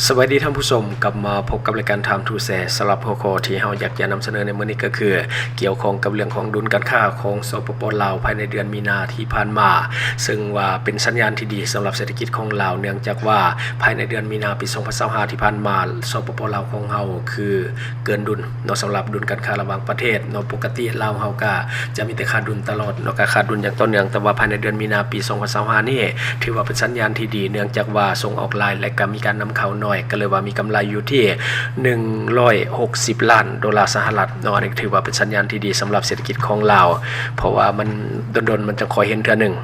ສະບາຍດີທ່ານຜູ້ຊົມ, ກັບມາພົບກັບລາຍການ Time to Share ສຳລັບຫົວຂໍ້ທີ່ເຮົາຢາກຈະນຳສະເໜີໃນມື້ນີ້ກໍຄື ກ່ຽວຂ້ອງກັບເລື່ອງຂອງດຸນການຄ້າຂອງ ສປປ ລາວ ພາຍໃນເດືອນມີນາທີ່ຜ່ານມາ, ເຊິ່ງວ່າເປັນສັນຍານທີ່ດີສຳລັບເສດຖະກິດຂອງລາວ, ເນື່ອງຈາກວ່າພາຍໃນເດືອນມີນາປີສອງພັນຊາວຫ້າທີ່ຜ່ານມາ ສປປ ລາວຂອງເຮົາຄືເກີນດຸນເນາະ ສຳລັບດຸນການຄ້າລະຫວ່າງປະເທດເນາະ. ປົກກະຕິລາວເຮົາກະຈະມີແຕ່ຂາດດຸນຕະຫຼອດເນາະ, ກະຂາດດຸນຢ່າງຕໍ່ເນື່ອງ, ແຕ່ວ່າພາຍໃນເດືອນມີນາປີສອງພັນຊາວຫ້ານີ້ ຖືວ່າເປັນສັນຍານທີ່ດີ ເນື່ອງຈາກວ່າສົ່ງອອກຫຼາຍ ແລະ ກະມີການນຳເຂົ້າໜ້ອຍ, ກໍເລີຍວ່າມີກຳໄລຢູ່ທີ່ໜຶ່ງຮ້ອຍຫົກສິບລ້ານໂດລາສະຫະລັດເນາະ. ອັນນີ້ຖືວ່າເປັນສັນຍານທີ່ດີສຳລັບເສດຖະກິດຂອງລາວ, ເພາະວ່າມັນດົນໆ ມັນຈະຄ່ອຍເຫັນເທື່ອໜຶ່ງ.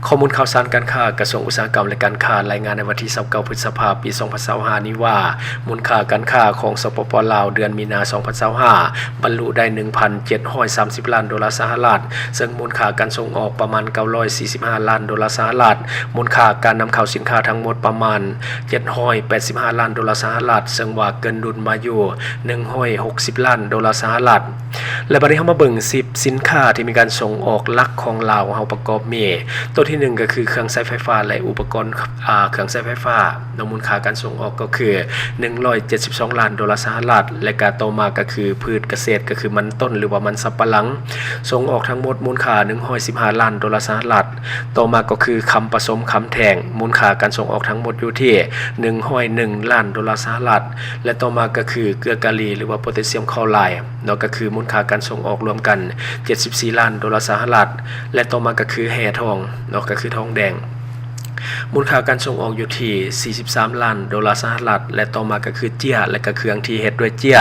ຂໍ້ມູນຂ່າວສານການຄ້າ ກະຊວງອຸດສາຫະກຳ ແລະ ການຄ້າ ລາຍງານໃນວັນທີຊາວເກົ້າ ພຶດສະພາ ປີສອງພັນຊາວຫ້ານີ້ວ່າ ມູນຄ່າການຄ້າຂອງ ສປປ ລາວ ເດືອນມີນາ ສອງພັນຊາວຫ້າ ບັນລຸໄດ້ ໜຶ່ງພັນເຈັດຮ້ອຍສາມສິບລ້ານໂດລາສະຫະລັດ, ເຊິ່ງມູນຄ່າການສົ່ງອອກປະມານ ເກົ້າຮ້ອຍສີ່ສິບຫ້າລ້ານໂດລາສະຫະລັດ, ມູນຄ່າການນຳເຂົ້າສິນຄ້າທັງໝົດປະມານ ເຈັດຮ້ອຍແປດສິບຫ້າລ້ານໂດລາສະຫະລັດ, ເຊິ່ງວ່າເກີນດຸນມາຢູ່ ໜຶ່ງຮ້ອຍຫົກສິບລ້ານໂດລາສະຫະລັດ. ແລະ ບັດນີ້ເຮົາມາເບິ່ງສິບສິນຄ້າທີ່ມີການສົ່ງອອກຫຼັກຂອງລາວເຮົາປະກອບມີ ໂຕທີໜຶ່ງກໍຄືເຄື່ອງໃຊ້ໄຟຟ້າ ແລະ ອຸປະກອນ ອາ ເຄື່ອງໃຊ້ໄຟຟ້າເນາະ, ມູນຄ່າການສົ່ງອອກກໍຄືໜຶ່ງຮ້ອຍເຈັດສິບສອງລ້ານໂດລາສະຫະລັດ, ແລະ ກະຕໍ່ມາກໍຄືພືດກະເສດ ກໍຄືມັນຕົ້ນ ຫຼືວ່າມັນສຳປະຫຼັງ, ສົ່ງອອກທັງໝົດມູນຄ່າໜຶ່ງຮ້ອຍສິບຫ້າລ້ານໂດລາສະຫະລັດ. ຕໍ່ມາກໍຄືຄຳປະສົມ ຄຳແທ່ງ, ມູນຄ່າການສົ່ງອອກທັງໝົດຢູ່ທີ່ໜຶ່ງຮ້ອຍໜຶ່ງລ້ານໂດລາສະຫະລັດ, ແລະ ຕໍ່ມາກໍຄືເກືອກາລີ ຫຼືວ່າໂປແທສຊຽມຄລໍຣາຍເນາະ, ກໍຄືມູນຄ່າການສົ່ງອອກລວມກັນເຈັດສິບສີ່ລ້ານໂດລາສະຫະລັດ, ແລະ ຕໍ່ມາກໍຄືແຮ່ທອງເນາະ, ກໍຄືທອງແດງ, ມູນຄ່າການສົ່ງອອກຢູ່ທີ່ສີ່ສິບສາມລ້ານໂດລາສະຫະລັດ, ແລະ ຕໍ່ມາກໍຄືເຈ້ຍ ແລະ ກໍເຄື່ອງທີ່ເຮັດດ້ວຍເຈ້ຍ,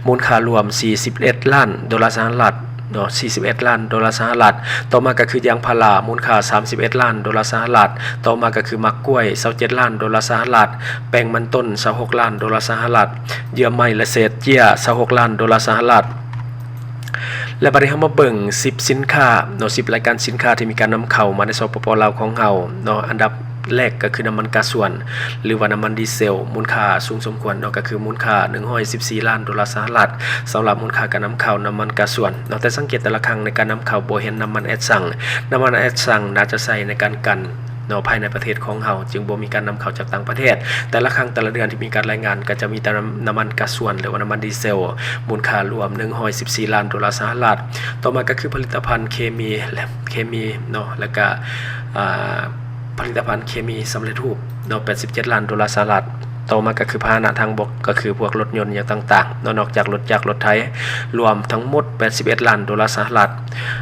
ມູນຄ່າລວມສີ່ສິບເອັດລ້ານໂດລາສະຫະລັດ ເນາະ ສີ່ສິບເອັດລ້ານໂດລາສະຫະລັດ, ຕໍ່ມາກໍຄືຢາງພາລາ ມູນຄ່າສາມສິບເອັດລ້ານໂດລາສະຫະລັດ, ຕໍ່ມາກໍຄືໝາກກ້ວຍ ຊາວເຈັດລ້ານໂດລາສະຫະລັດ, ແປ້ງມັນຕົ້ນ ຊາວຫົກລ້ານໂດລາສະຫະລັດ, ເຍື່ອໄມ້ ແລະ ເສດເຈ້ຍ ຊາວຫົກລ້ານໂດລາສະຫະລັດ. ແລະ ບັດນີ້ເຮົາມາເບິ່ງສິບສິນຄ້າເນາະ, ສິບລາຍການສິນຄ້າທີ່ມີການນຳເຂົ້າມາໃນ ສປປ ລາວ ຂອງເຮົາເນາະ. ອັນດັບ ແລກກໍຄືນ້ຳມັນກາຊວນ ຫຼືວ່ານ້ຳມັນດີເຊວ ມູນຄ່າສູງສົມຄວນເນາະ, ກໍຄືມູນຄ່າໜຶ່ງຮ້ອຍສິບສີ່ລ້ານໂດລາສະຫະລັດ ສຳລັບມູນຄ່າການນຳເຂົ້ານ້ຳມັນກາຊວນເນາະ. ແຕ່ສັງເກດແຕ່ລະຄັ້ງໃນການນຳເຂົ້າບໍ່ເຫັນນ້ຳມັນແອັດຊັງ, ນ້ຳມັນແອັດຊັງໜ້າຈະໃຊ້ໃນການກັນເນາະ ພາຍໃນປະເທດຂອງເຮົາ, ຈຶ່ງບໍ່ມີການນຳເຂົ້າຈາກຕ່າງປະເທດ. ແຕ່ລະຄັ້ງແຕ່ລະເດືອນທີ່ມີການລາຍງານ ກໍຈະມີແຕ່ນ້ຳ ນ້ຳມັນກາຊວນ ຫຼືວ່ານ້ຳມັນດີເຊວ ມູນຄ່າລວມໜຶ່ງຮ້ອຍສິບສີ່ລ້ານໂດລາສະຫະລັດ. ຕໍ່ມາກໍຄືຜະລິດຕະພັນເຄມີ ແລະ ເຄມີເນາະ ແລ້ວກະ ອ່າ ຜະລິດຕະພັນເຄມີສຳເລັດຮູບເນາະ ແປດສິບເຈັດລ້ານໂດລາສະຫະລັດ. ຕໍ່ມາກໍຄືພາຫະນະທາງບົກ ກໍຄືພວກລົດຍົນຫຍັງຕ່າງໆເນາະ, ນອກຈາກລົດຈັກລົດໄຖ ລວມທັງໝົດແປດສິບເອັດລ້ານໂດລາສະຫະລັດ.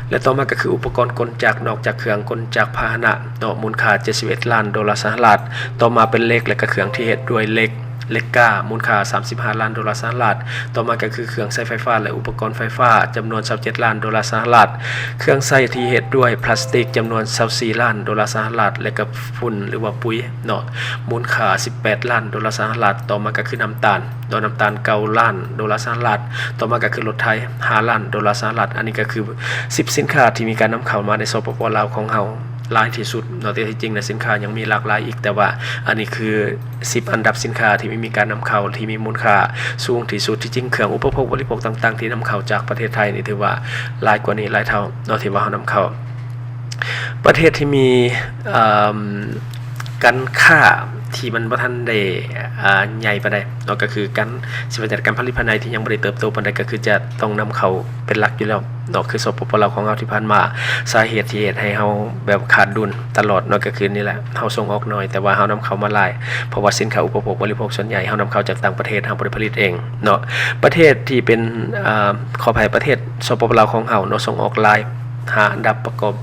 ແລະ ຕໍ່ມາກໍຄືອຸປະກອນກົນຈັກ ນອກຈາກເຄື່ອງກົນຈັກພາຫະນະເນາະ ມູນຄ່າເຈັດສິບເອັດລ້ານໂດລາສະຫະລັດ. ຕໍ່ມາເປັນເຫຼັກ ແລະ ກໍເຄື່ອງທີ່ເຮັດດ້ວຍເຫຼັກ ເຫຼັກກ້າ ມູນຄ່າສາມສິບຫ້າລ້ານໂດລາສະຫະລັດ. ຕໍ່ມາກໍຄືເຄື່ອງໃຊ້ໄຟຟ້າ ແລະ ອຸປະກອນໄຟຟ້າ ຈຳນວນຊາວເຈັດລ້ານໂດລາສະຫະລັດ, ເຄື່ອງໃຊ້ທີ່ເຮັດດ້ວຍພລາສຕິກ ຈຳນວນຊາວສີ່ລ້ານໂດລາສະຫະລັດ ແລະ ກໍຝຸ່ນ ຫຼືວ່າປຸຍເນາະ ມູນຄ່າສິບແປດລ້ານໂດລາສະຫະລັດ. ຕໍ່ມາກໍຄືນ້ຳຕານເນາະ ນ້ຳຕານເກົ້າລ້ານໂດລາສະຫະລັດ. ຕໍ່ມາກໍຄືລົດໄຖຫ້າລ້ານໂດລາສະຫະລັດ. ອັນນີ້ກໍຄືສິບສິນຄ້າທີ່ມີການນຳເຂົ້າມາໃນ ສປປ ລາວ ຂອງເຮົາຫຼາຍທີ່ສຸດເນາະ, ແຕ່ທີ່ຈິງນະ ສິນຄ້າຍັງມີຫຼາກຫຼາຍອີກ, ແຕ່ວ່າອັນນີ້ຄື ສິບອັນດັບສິນຄ້າທີ່ມີ ມີການນຳເຂົ້າທີ່ມີມູນຄ່າສູງທີ່ສຸດ. ທີ່ຈິງເຄື່ອງອຸປະໂພກບໍລິໂພກຕ່າງໆ ທີ່ນຳເຂົ້າຈາກປະເທດໄທນີ້ ຖືວ່າຫຼາຍກວ່ານີ້ຫຼາຍເທົ່າເນາະ ທີ່ວ່າເຮົານຳເຂົ້າ. ປະເທດທີ່ມີ ເອີ່ມ ການຄ້າທີ່ມັນບໍ່ທັນໄດ້ ອ່າ ໃຫຍ່ປານໃດເນາະ ກໍຄືການ ຊິວ່າຈັດການຜະລິດພາຍໃນທີ່ຍັງບໍ່ໄດ້ເຕີບໂຕປານໃດ ກໍຄືຈະຕ້ອງນຳເຂົ້າເປັນຫຼັກຢູ່ແລ້ວ ເນາະ ຄື ສປປ ລາວ ຂອງເຮົາທີ່ຜ່ານມາ ສາເຫດທີ່ເຮັດໃຫ້ເຮົາແບບຂາດດຸນຕະຫຼອດເນາະ ກໍຄືນີ້ແຫຼະ ເຮົາສົ່ງອອກໜ້ອຍ ແຕ່ວ່າເຮົານຳເຂົ້າມາຫຼາຍ ເພາະວ່າສິນຄ້າອຸປະໂພກບໍລິໂພກສ່ວນໃຫຍ່ເຮົານຳເຂົ້າຈາກຕ່າງປະເທດ ເຮົາບໍ່ໄດ້ຜະລິດເອງເນາະ. ປະເທດທີ່ເປັນ ອາ ຂໍອະໄພ ປະເທດ ສປປ ລາວ ຂອງເຮົາເນາະ ສົ່ງອອກຫຼາຍ ຫ້າ ອັນດັບປະກອບ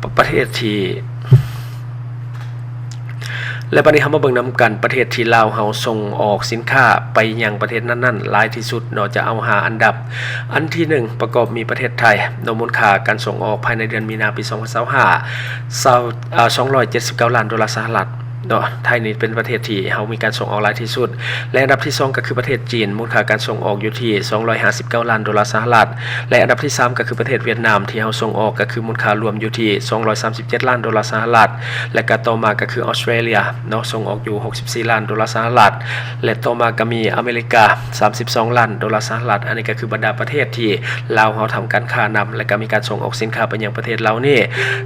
ປະ ປະເທດທີ່ ແລະ ບັດນີ້ເຮົາມາເບິ່ງນຳກັນ ປະເທດທີ່ລາວເຮົາສົ່ງອອກສິນຄ້າໄປຍັງປະເທດນັ້ນໆຫຼາຍທີ່ສຸດເນາະ ຈະເອົາຫ້າອັນດັບ. ອັນທີໜຶ່ງ ປະກອບມີປະເທດໄທເນາະ ມູນຄ່າການສົ່ງອອກພາຍໃນເດືອນມີນາປີສອງພັນຊາວຫ້າ ຊາວ ເອີ ສອງຮ້ອຍເຈັດສິບເກົ້າລ້ານໂດລາສະຫະລັດເນາະ. ໄທນີ້ເປັນປະເທດທີ່ເຮົາມີການສົ່ງອອກຫຼາຍທີ່ສຸດ ແລະ ອັນດັບທີສອງ ກໍຄືປະເທດຈີນ ມູນຄ່າການສົ່ງອອກຢູ່ທີ່ສອງຮ້ອຍຫ້າສິບເກົ້າລ້ານໂດລາສະຫະລັດ ແລະ ອັນດັບທີສາມ ກໍຄືປະເທດຫວຽດນາມ ທີ່ເຮົາສົ່ງອອກກໍຄືມູນຄ່າລວມຢູ່ທີ່ສອງຮ້ອຍສາມສິບເຈັດລ້ານໂດລາສະຫະລັດ ແລະ ກໍຕໍ່ມາກໍຄືອອສເຕຣເລຍເນາະ ສົ່ງອອກຢູ່ຫົກສິບສີ່ລ້ານໂດລາສະຫະລັດ ແລະ ຕໍ່ມາກໍມີອາເມລິກາສາມສິບສອງລ້ານໂດລາສະຫະລັດ. ອັນນີ້ກໍຄືບັນດາປະເທດທີ່ລາວເຮົາທຳການຄ້ານຳ ແລະ ກໍມີການສົ່ງອອກສິນຄ້າໄປຍັງປະເທດເຫຼົ່ານີ້.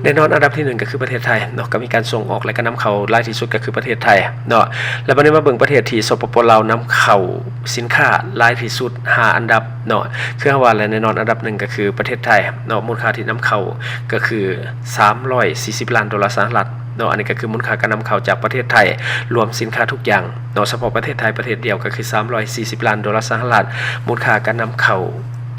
ແນ່ນອນອັນດັບທີໜຶ່ງກໍຄືປະເທດໄທເນາະ ກໍມີການສົ່ງອອກ ແລະ ກໍນຳເຂົ້າຫຼາຍທີ່ສຸດ ກໍຄືປະເທດໄທເນາະ. ແລ້ວບັດນີ້ມາເບິ່ງປະເທດທີ່ ສປປ ລາວ ນຳເຂົ້າສິນຄ້າຫຼາຍທີ່ສຸດ ຫ້າອັນດັບເນາະ. ຄືເຮົາວ່າແຫຼະ ແນ່ນອນ ອັນດັບໜຶ່ງກໍຄືປະເທດໄທເນາະ, ມູນຄ່າທີ່ນຳເຂົ້າກໍຄືສາມຮ້ອຍສີ່ສິບລ້ານໂດລາສະຫະລັດເນາະ. ອັນນີ້ກໍຄືມູນຄ່າການນຳເຂົ້າຈາກປະເທດໄທ ລວມສິນຄ້າທຸກຢ່າງເນາະ, ສະເພາະປະເທດໄທປະເທດດຽວກໍຄືສາມຮ້ອຍສີ່ສິບລ້ານໂດລາສະຫະລັດ ມູນຄ່າການນຳເຂົ້າ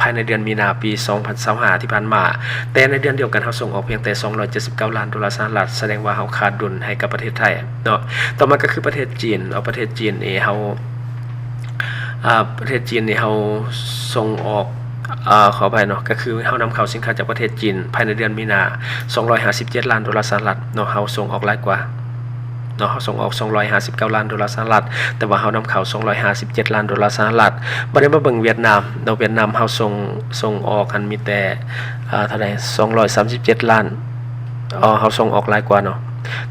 ພາຍໃນເດືອນມີນາປີສອງພັນຊາວຫ້າທີ່ຜ່ານມາ, ແຕ່ໃນເດືອນດຽວກັນເຮົາສົ່ງອອກພຽງແຕ່ສອງຮ້ອຍເຈັດສິບເກົ້າລ້ານໂດລາສະຫະລັດ, ສະແດງວ່າເຮົາຂາດດຸນໃຫ້ກັບປະເທດໄທເນາະ. ຕໍ່ມາກໍຄືປະເທດຈີນເນາະ, ປະເທດຈີນນີ້ເຮົາ ອາ ປະເທດຈີນນີ້ເຮົາສົ່ງອອກ ອາ ຂໍອະໄພເນາະ, ກໍຄືເຮົານຳເຂົ້າສິນຄ້າຈາກປະເທດຈີນພາຍໃນເດືອນມີນາສອງຮ້ອຍຫ້າສິບເຈັດລ້ານໂດລາສະຫະລັດເນາະ, ເຮົາສົ່ງອອກຫຼາຍກວ່າ ເນາະ, ເຮົາສົ່ງອອກສອງຮ້ອຍຫ້າສິບເກົ້າລ້ານໂດລາສະຫະລັດ, ແຕ່ວ່າເຮົານຳເຂົ້າສອງຮ້ອຍຫ້າສິບເຈັດລ້ານໂດລາສະຫະລັດ. ບັດນີ້ມາເບິ່ງຫວຽດນາມເນາະ, ຫວຽດນາມເຮົາສົ່ງ ສົ່ງອອກຫັ້ນມີແຕ່ ອາ ເທົ່າໃດ ສອງຮ້ອຍສາມສິບເຈັດລ້ານ, ເຮົາສົ່ງອອກຫຼາຍກວ່າເນາະ,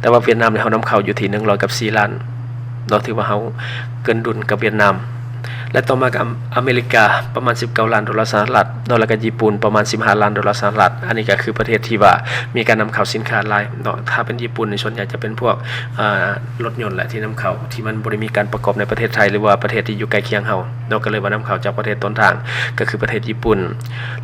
ແຕ່ວ່າຫວຽດນາມນີ້ເຮົານຳເຂົ້າຢູ່ທີ່ໜຶ່ງຮ້ອຍກັບສີ່ລ້ານເນາະ, ຖືວ່າເຮົາເກີນດຸນກັບຫວຽດນາມ. ແລະ ຕໍ່ມາກໍອາ ອາເມລິກາປະມານສິບເກົ້າລ້ານໂດລາສະຫະລັດເນາະ, ແລ້ວກໍຍີ່ປຸ່ນປະມານສິບຫ້າລ້ານໂດລາສະຫະລັດ. ອັນນີ້ກໍຄືປະເທດທີ່ວ່າມີການນຳເຂົ້າສິນຄ້າຫຼາຍເນາະ. ຖ້າເປັນຍີ່ປຸ່ນນີ້ ສ່ວນໃຫຍ່ຈະເປັນພວກ ອາ ລົດຍົນແຫຼະທີ່ນຳເຂົ້າ ທີ່ມັນບໍ່ໄດ້ມີການປະກອບໃນປະເທດໄທ ຫຼືວ່າປະເທດທີ່ຢູ່ໃກ້ຄຽງເຮົາເນາະ, ກໍເລີຍວ່ານຳເຂົ້າຈາກປະເທດຕົ້ນທາງ ກໍຄືປະເທດຍີ່ປຸ່ນ.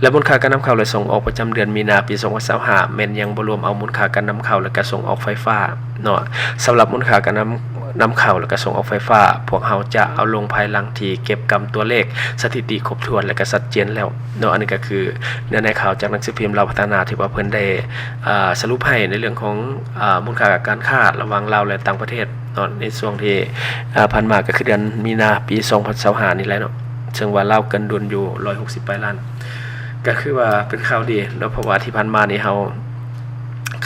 ແລະ ມູນຄ່າການນຳເຂົ້າ ແລະ ສົ່ງອອກປະຈຳເດືອນມີນາປີສອງພັນຊາວຫ້າ ແມ່ນຍັງບໍ່ລວມເອົາມູນຄ່າການນຳເຂົ້າ ແລະ ກະສົ່ງອອກໄຟຟ້າ ເນາະ. ສຳລັບມູນຄ່າການນຳ ນຳເຂົ້າ ແລະ ກະສົ່ງອອກໄຟຟ້າ ພວກເຮົາຈະເອົາລົງພາຍຫຼັງທີ່ເກັບກຳຕົວເລກສະຖິຕິຄົບຖ້ວນ ແລະ ກະຊັດເຈນແລ້ວເນາະ. ອັນນີ້ກະຄືເນື້ອໃນຂ່າວຈາກໜັງສືພິມລາວພັດທະນາ ທີ່ວ່າເພິ່ນໄດ້ ອາ ສະຫຼຸບໃຫ້ໃນເລື່ອງຂອງ ອາ ມູນຄ່າການຄ້າລະຫວ່າງລາວ ແລະ ຕ່າງປະເທດເນາະ ໃນຊ່ວງທີ່ ອາ ຜ່ານມາ ກະຄືເດືອນມີນາປີສອງພັນຊາວຫ້ານີ້ແຫຼະເນາະ, ເຊິ່ງວ່າລາວເກີນດຸນຢູ່ຮ້ອຍຫົກສິບປາຍລ້ານ ກະຄືວ່າເປັນຂ່າວດີເນາະ, ເພາະວ່າທີ່ຜ່ານມານີ້ເຮົາ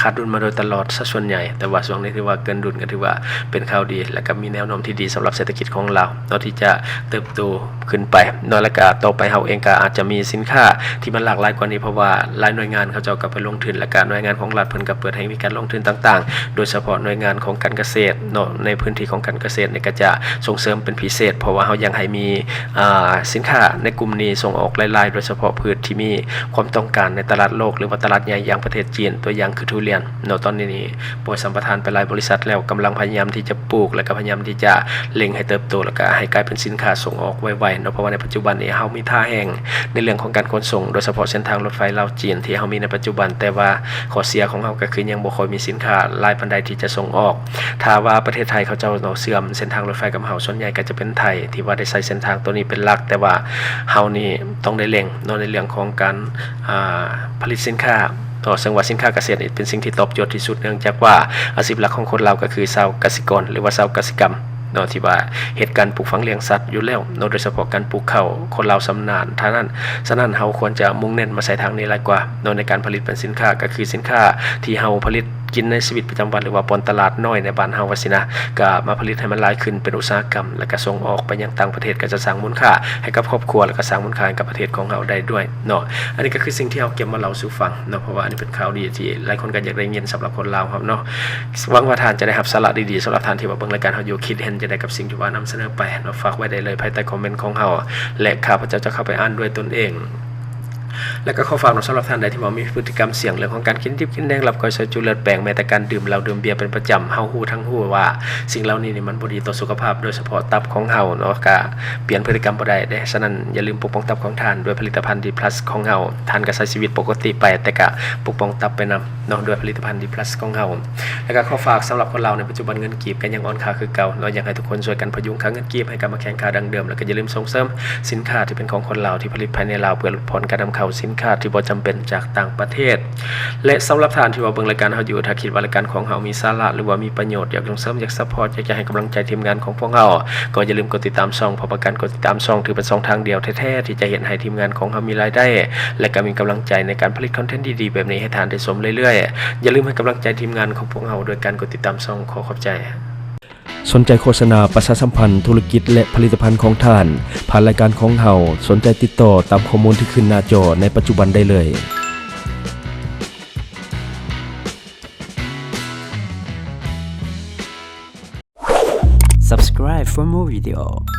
ຂາດດຸນມາໂດຍຕະຫຼອດຊະສ່ວນໃຫຍ່, ແຕ່ວ່າຊ່ວງນີ້ຖືວ່າເກີນດຸນ ກໍຖືວ່າເປັນຂ່າວດີ ແລະ ກໍມີແນວໂນ້ມທີ່ດີສຳລັບເສດຖະກິດຂອງລາວເນາະ ທີ່ຈະເຕີບໂຕຂຶ້ນໄປເນາະ. ແລະ ກໍຕໍ່ໄປເຮົາເອງກໍອາດຈະມີສິນຄ້າທີ່ມັນຫຼາກຫຼາຍກວ່ານີ້, ເພາະວ່າຫຼາຍໜ່ວຍງານເຂົາເຈົ້າກໍໄປລົງທຶນ ແລະ ກໍໜ່ວຍງານຂອງລັດເພິ່ນກໍເປີດໃຫ້ມີການລົງທຶນຕ່າງໆ, ໂດຍສະເພາະໜ່ວຍງານຂອງການກະເສດເນາະ, ໃນພື້ນທີ່ຂອງການກະເສດນີ້ກໍຈະສົ່ງເສີມເປັນພິເສດ, ເພາະວ່າເຮົາຢາກໃຫ້ມີ ອາ ສິນຄ້າໃນກຸ່ມນີ້ສົ່ງອອກຫຼາຍໆ, ໂດຍສະເພາະພືດທີ່ມີຄວາມຕ້ອງການໃນຕະຫຼາດໂລກ ຫຼືວ່າຕະຫຼາດໃຫຍ່ຢ່າງປະເທດຈີນ, ຕົວຢ່າງຄືທຸລຽນເນາະ. ຕອນນີ້ນີ້ປ່ອຍສຳປະທານໄປຫຼາຍບໍລິສັດແລ້ວ, ກຳລັງພະຍາຍາມທີ່ຈະປູກ ແລະ ກໍພະຍາຍາມທີ່ຈະເລັ່ງໃຫ້ເຕີບໂຕ ແລະ ກໍໃຫ້ກາຍເປັນສິນຄ້າສົ່ງອອກໄວໆເນາະ, ເພາະວ່າໃນປັດຈຸບັນນີ້ເຮົາມີທ່າແຮງໃນເລື່ອງຂອງການຂົນສົ່ງ, ໂດຍສະເພາະເສັ້ນທາງລົດໄຟລາວ-ຈີນທີ່ເຮົາມີໃນປັດຈຸບັນ, ແຕ່ວ່າຂໍ້ເສຍຂອງເຮົາກໍຄືຍັງບໍ່ຄ່ອຍມີສິນຄ້າຫຼາຍປານໃດທີ່ຈະສົ່ງອອກ. ຖ້າວ່າປະເທດໄທເຂົາເຈົ້າເນາະ ເຊື່ອມເສັ້ນທາງລົດໄຟກັບເຮົາ, ສ່ວນໃຫຍ່ກໍຈະເປັນໄທທີ່ວ່າໄດ້ໃຊ້ເສັ້ນທາງໂຕນີ້ເປັນຫຼັກ, ແຕ່ວ່າເຮົານີ້ຕ້ອງໄດ້ເລັ່ງເນາະ ໃນເລື່ອງຂອງການ ອາ ຜະລິດສິນຄ້າເນາະ, ເຊິ່ງວ່າສິນຄ້າກະເສດນີ້ເປັນສິ່ງທີ່ຕອບໂຈດທີ່ສຸດ, ເນື່ອງຈາກວ່າອາຊີບຫຼັກຂອງຄົນລາວກໍຄືຊາວກະສິກອນ ຫຼືວ່າຊາວກະສິກຳເນາະ ທີ່ວ່າເຮັດການປູກຝັງລ້ຽງສັດຢູ່ແລ້ວເນາະ, ໂດຍສະເພາະການປູກເຂົ້າ ຄົນລາວຊຳນານທາງນັ້ນ. ສະນັ້ນເຮົາຄວນຈະມຸ່ງເນັ້ນມາໃສ່ທາງນີ້ຫຼາຍກວ່າເນາະ ໃນການຜະລິດເປັນສິນຄ້າ, ກໍຄືສິນຄ້າທີ່ເຮົາຜະລິດ ກິນໃນຊີວິດປະຈຳວັນ ຫຼືວ່າປ່ອນຕະຫຼາດນ້ອຍໃນບ້ານເຮົາວ່າຊີ້ນະ, ກະມາຜະລິດໃຫ້ມັນຫຼາຍຂຶ້ນເປັນອຸດສາຫະກຳ ແລະ ກະສົ່ງອອກໄປຍັງຕ່າງປະເທດ, ກະຈະສ້າງມູນຄ່າໃຫ້ກັບຄອບຄົວ ແລະ ກະສ້າງມູນຄ່າໃຫ້ກັບປະເທດຂອງເຮົາໄດ້ດ້ວຍເນາະ. ອັນນີ້ກະຄືສິ່ງທີ່ເຮົາເກັບມາເລົ່າສູ່ຟັງເນາະ, ເພາະວ່າອັນນີ້ເປັນຂ່າວດີທີ່ຫຼາຍຄົນກະຢາກໄດ້ຍິນສຳລັບຄົນລາວເຮົາເນາະ. ຫວັງວ່າທ່ານຈະໄດ້ຮັບສາລະດີໆ. ສຳລັບທ່ານທີ່ວ່າເບິ່ງລາຍການເຮົາຢູ່, ຄິດເຫັນຈັ່ງໃດກັບສິ່ງທີ່ວ່ານຳສະເໜີໄປເນາະ, ຝາກໄວ້ໄດ້ເລີຍພາຍໃຕ້ຄອມເມັນຂອງເຮົາ ແລະ ຂ້າພະເຈົ້າຈະເຂົ້າໄປອ່ານດ້ວຍຕົນເອງ. ແລະ ກໍຂໍຝາກເນາະ, ສຳລັບທ່ານໃດທີ່ວ່າມີພຶດຕິກຳສ່ຽງເລື່ອງຂອງການກິນດິບກິນແດງ, ລັບກ້ອຍຊອຍຈຸ ເລືອດແປງ, ແມ້ແຕ່ການດື່ມເຫຼົ້າດື່ມເບຍເປັນປະຈຳ, ເຮົາຮູ້ທັງຮູ້ວ່າສິ່ງເຫຼົ່ານີ້ນີ້ມັນບໍ່ດີຕໍ່ສຸຂະພາບ, ໂດຍສະເພາະຕັບຂອງເຮົາເນາະ, ກະປ່ຽນພຶດຕິກຳບໍ່ໄດ້ເດ້. ສະນັ້ນ ຢ່າລືມປົກປ້ອງຕັບຂອງທ່ານດ້ວຍຜະລິດຕະພັນ ດີພລັສ ຂອງເຮົາ. ທ່ານກະໃຊ້ຊີວິດປົກກະຕິໄປ, ແຕ່ກະປົກປ້ອງຕັບໄປນຳເນາະ ດ້ວຍຜະລິດຕະພັນ ດີພລັສ ຂອງເຮົາ. ແລ້ວກໍຂໍຝາກສຳລັບຄົນລາວໃນປັດຈຸບັນ, ເງິນກີບກໍຍັງອ່ອນຄ່າຄືເກົ່າເນາະ, ຢາກໃຫ້ທຸກຄົນຊ່ວຍກັນພະຍຸງຄ່າເງິນກີບໃຫ້ກັບມາແຂງຄ່າດັ່ງເດີມ, ແລ້ວກໍຢ່າລືມສົ່ງເສີມສິນຄ້າທີ່ເປັນຂອງຄົນລາວທີ່ຜະລິດພາຍໃນລາວ ເພື່ອຫຼຸດຜ່ອນການນຳເຂົ້າສິນຄ້າທີ່ບໍ່ຈຳເປັນຈາກຕ່າງປະເທດ. ແລະ ສຳລັບທ່ານທີ່ວ່າເບິ່ງລາຍການເຮົາຢູ່, ຖ້າຄິດວ່າລາຍການຂອງເຮົາມີສາລະ ຫຼືວ່າມີປະໂຫຍດ, ຢາກສົ່ງເສີມ, ຢາກຊັບພອດ, ຢາກຈະໃຫ້ກຳລັງໃຈທີມງານຂອງພວກເຮົາ, ກໍຢ່າລືມກົດຕິດຕາມຊ່ອງ, ເພາະວ່າການກົດຕິດຕາມຊ່ອງຖືເປັນຊ່ອງທາງດຽວແທ້ໆ ທີ່ຈະເຮັດໃຫ້ທີມງານຂອງເຮົາມີລາຍໄດ້ ແລະ ກໍມີກຳລັງໃຈໃນການຜະລິດຄອນເທັນດີໆແບບນີ້ໃຫ້ທ່ານໄດ້ຊົມເລື້ອຍໆ. ຢ່າລືມໃຫ້ກຳລັງໃຈທີມງານຂອງພວກເຮົາໂດຍການກົດຕິດຕາມຊ່ອງ. ຂໍຂອບໃຈ. ສົນໃຈໂຄສະນາປະຊາສຳພັນທຸລະກິດ ແລະ ຜະລິດຕະພັນຂອງທ່ານ ຜ່ານລາຍການຂອງເຮົາ, ສົນໃຈຕິດຕໍ່ຕາມຂໍ້ມູນທີ່ຂຶ້ນໜ້າຈໍໃນປັດຈຸບັນໄດ້ເລີຍ. Subscribe for more video.